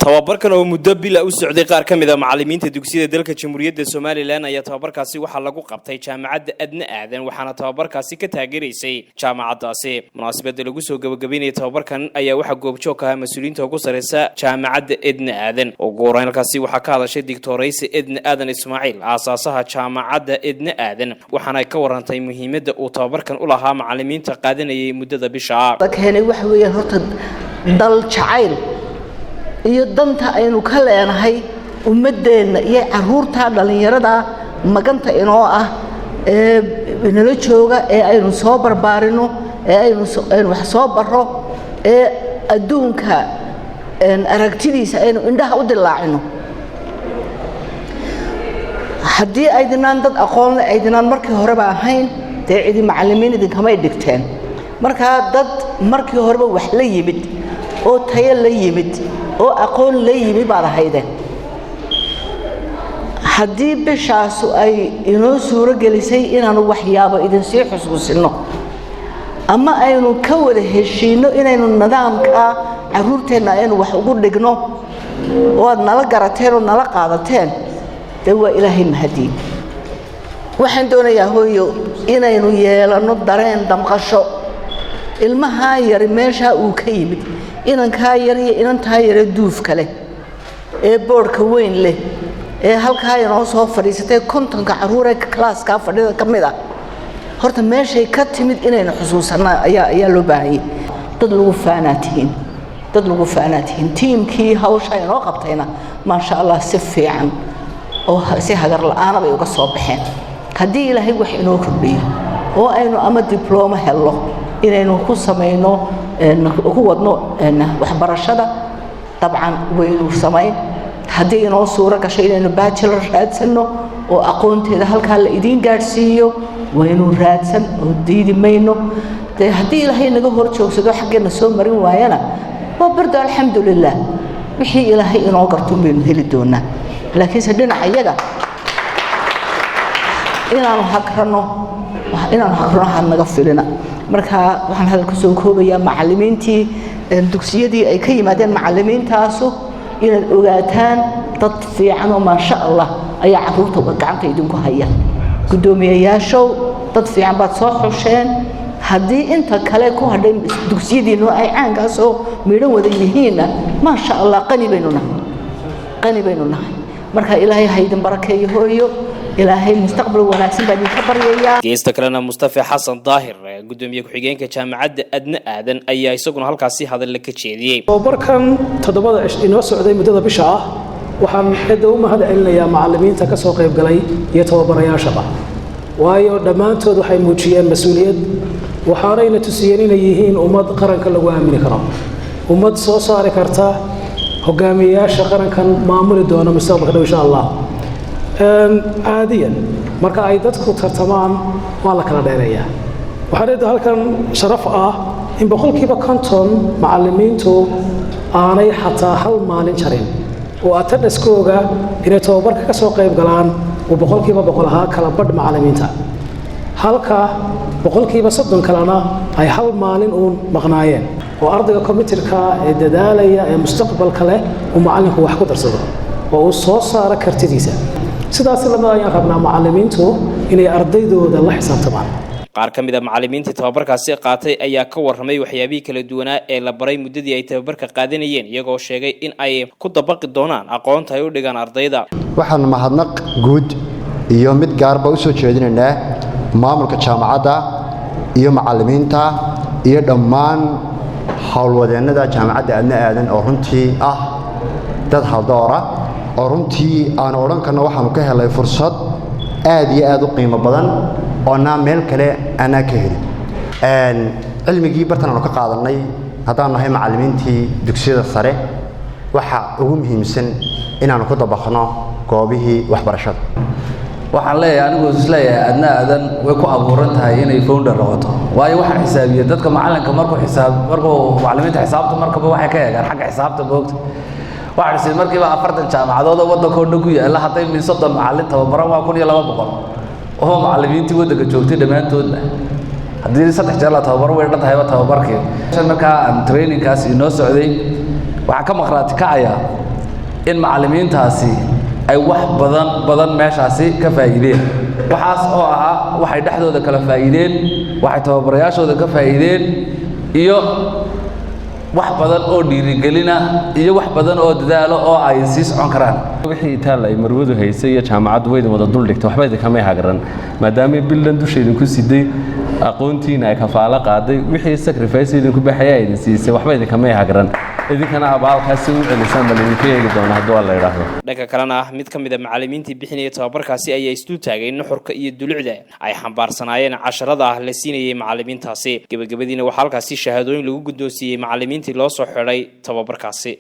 Tababarkan oo muddo bila u socday qaar ka mid a macallimiinta dugsiyada dalka Jamhuuriyadda Somaliland ayaa tababarkaasi waxaa lagu qabtay Jaamacadda Adna Aadan, waxaana tababarkaasi ka taageeraysay jaamacaddaasi. Munaasabadda lagu soo gabagabeynayay tababarkan ayaa waxaa goobjoog ka ahaa mas-uuliyiinta ugu sarreysa Jaamacadda Edna Aadan. Ugu horeyn halkaasi waxaa ka hadashay Doctorayse Edna Aadan Ismaaciil, aasaasaha Jaamacadda Edna Aadan, waxaana ay ka warantay muhiimadda uu tababarkan u lahaa macallimiinta qaadanayay muddada bisha. Keenay waxa weeyaan horta dal jacayl iyo danta aynu ka leenahay ummaddeenna iyo caruurta dhallinyarada maganta inoo ah ee nala jooga, ee aynu soo barbaarino, ee aynu wax soo barro, ee adduunka aragtidiisa aynu indhaha u dilaacino. Haddii aydinaan dad aqoon leh aydinaan markii horeba ahayn, dee cidi macallimiin idinkamay dhigteen. Markaa dad markii horeba wax la yimid oo tayo la yimid oo aqoon la yimi baad ahaydeen. Haddii bishaasu ay inoo suuro gelisay inaanu waxyaabo idinsii xusuusinno ama aynu ka wada heshiinno inaynu nidaamkaa carruurteenna aynu wax ugu dhigno, oo aad nala garateen oo nala qaadateen, dee waa Ilaahay mahadiin. Waxaan doonayaa, hooyo, inaynu yeelanno dareen damqasho. Ilmahaa yari meeshaa uu ka yimid, inankaa yar iyo inantaa yare duufka leh ee boodhka weyn leh ee halkaa inoo soo fadhiisatay, 50-ka carruuree classkaa fadhida ka mid ah, horta meeshay ka timid inaynu xusuusannaa ayaa loo baahanyay. Dad lagu faanaa tihiin, dad lagu faanaa tihiin. Tiimkii hawsha inoo qabtayna, maasha Allah, si fiican oo si hagar la'aana bay uga soo baxeen. Haddii Ilaahay wax inoo kordhiyo oo aynu ama diblooma helno inaynu ku samayno, ku wadno waxbarashada, dabcan waynu samayn. Haddii inoo suuro gasho inaynu bachelor raadsanno oo aqoonteeda halkaa la idiin gaadhsiiyo, waynu raadsan oo diidi mayno. Dee haddii Ilaahay naga hor joogsado, xaggeenna soo marin waayana, waa bardo. Alxamdulilah, wixii Ilaahay inoo gartuun baynu heli doonaa. Laakiinse dhinaca iyaga inaanu hagrano ha naga filina. Marka waxaan hadal ku soo koobayaa, macallimiintii dugsiyadii ay ka yimaadeen macallimiintaasu, inaad ogaataan dad fiican oo maasha Allah ayaa carruurta gacanta idinku haya. Guddoomiyeyaashow, dad fiican baad soo xusheen. Haddii inta kale ku hadhay dugsiyadiinnu ay caankaasoo midhan wada yihiinna, maasha Allah, qani baynu nahay, qani baynu nahay. Marka Ilaahay ha idin barakeeyo, hooyo. Ilaahay mustaqbal wanaagsan baa idinka baryayaa. Geesta kalena, Mustafa Xasan Daahir, gudoomiye ku-xigeenka Jaamacadda Adna Aadan, ayaa isaguna halkaasi hadalla ka jeediyey. Tababarkan 7da inoo socday muddada bisha ah, waxaan cidda u mahad celinayaa macallimiinta ka soo qayb galay iyo tababarayaashaba, waayo dhammaantood waxay muujiyeen mas-uuliyad, waxaanayna tusiyeen inay yihiin ummad qaranka lagu aamini karo, ummad soo saari karta hogaamiyeyaasha qarankan maamuli doona mustaqbalka dhow, insha Allah. Caadiyan marka ay dadku tartamaan waa la kala dheereeyaa. Waxaan leedahay halkan sharaf ah in 50% macallimiintu aanay xataa hal maalin jarin, oo attendance-kooga inay tababarka ka soo qayb galaan uu 100% ahaa kala badh macallimiinta, halka 30% kalena ay hal maalin uun maqnaayeen, oo ardayga committed-ka ee dadaalaya ee mustaqbalka leh uu macallinku wax ku darsado oo uu soo saaro kartidiisa. Sidaas lamid ayaan rabnaa macallimiintu inay ardaydooda la xisaabtamaan. Qaar ka mid a macallimiintii tababarkaasi qaatay ayaa ka warramay waxyaabihii kala duwanaa ee la baray muddadii ay tababarka qaadanayeen, iyagoo sheegay in ay ku dabaqi doonaan aqoonta ay u dhigaan ardayda. Waxaan mahadnaq guud iyo mid gaarba u soo jeedinaynaa maamulka jaamacadda iyo macallimiinta iyo dhammaan howlwadeennada Jaamacadda Adna Aadan, oo runtii ah dad haldoora, oo runtii aanu odhan karno waxaanu ka helay fursad aad iyo aad u qiimo badan oo naa meel kale aanaa ka helin. Cilmigii bartan aanu ka qaadanay haddaan nahay macallimiintii dugsiyada sare, waxa ugu muhiimsan inaanu ku dabaqno goobihii waxbarashada. Waxaan leeyahay, anigu isleeyahay, Adna Aadan way ku abuuran tahay inay founder noqoto, waayo waxaan xisaabiyey dadka macallinka markuu xisaab, markuu macallimiinta xisaabta markaba waxay ka eegaan xagga xisaabta moogta. Waxaan xisabiyey markiiba 40 jaamacadood oo waddanka oo dhan ku yaalla, hadday min 30 macallin tababaran, waa 1200 oo macallimiintii waddanka joogtay dhammaantoodna. Haddii saddex jeer la tababaro, way dhan tahayba tababarkii. Markaa aan trainingkaas inoo socday, waxaan ka maqraati kacayaa In macallimiintaasi ay wax badan badan meeshaasi ka faa'iideen, waxaas oo ahaa waxay dhexdooda kala faa'iideen, waxay tababarayaashooda ka faa'iideen, iyo wax badan oo dhiirigelina, iyo wax badan oo dadaalo oo ay sii socon karaan. Wixii itaal ay marwadu haysay iyo jaamacaddu way idin wada duldhigtay, waxba idinkamay hagran, maadaama bildan dusha idinku siday, aqoontiina ay kafaalo qaaday, wixii sacrifice idinku baxaya ay idin siisay, waxba idinkamay hagran. Idinkana abaalkaasi u celisaan bal idinka eegi doona hadduu Alla idhaahdo. Dhanka kalena, mid ka mid a macallimiintii bixinaya tababarkaasi ayaa isdul taagay nuxurka iyo dulucda ay xambaarsanaayeen casharada ah la siinayay macallimiintaasi. Gebagabadiina waxaa halkaasi shahaadooyin lagu guddoonsiiyey macallimiintii loo soo xidhay tababarkaasi.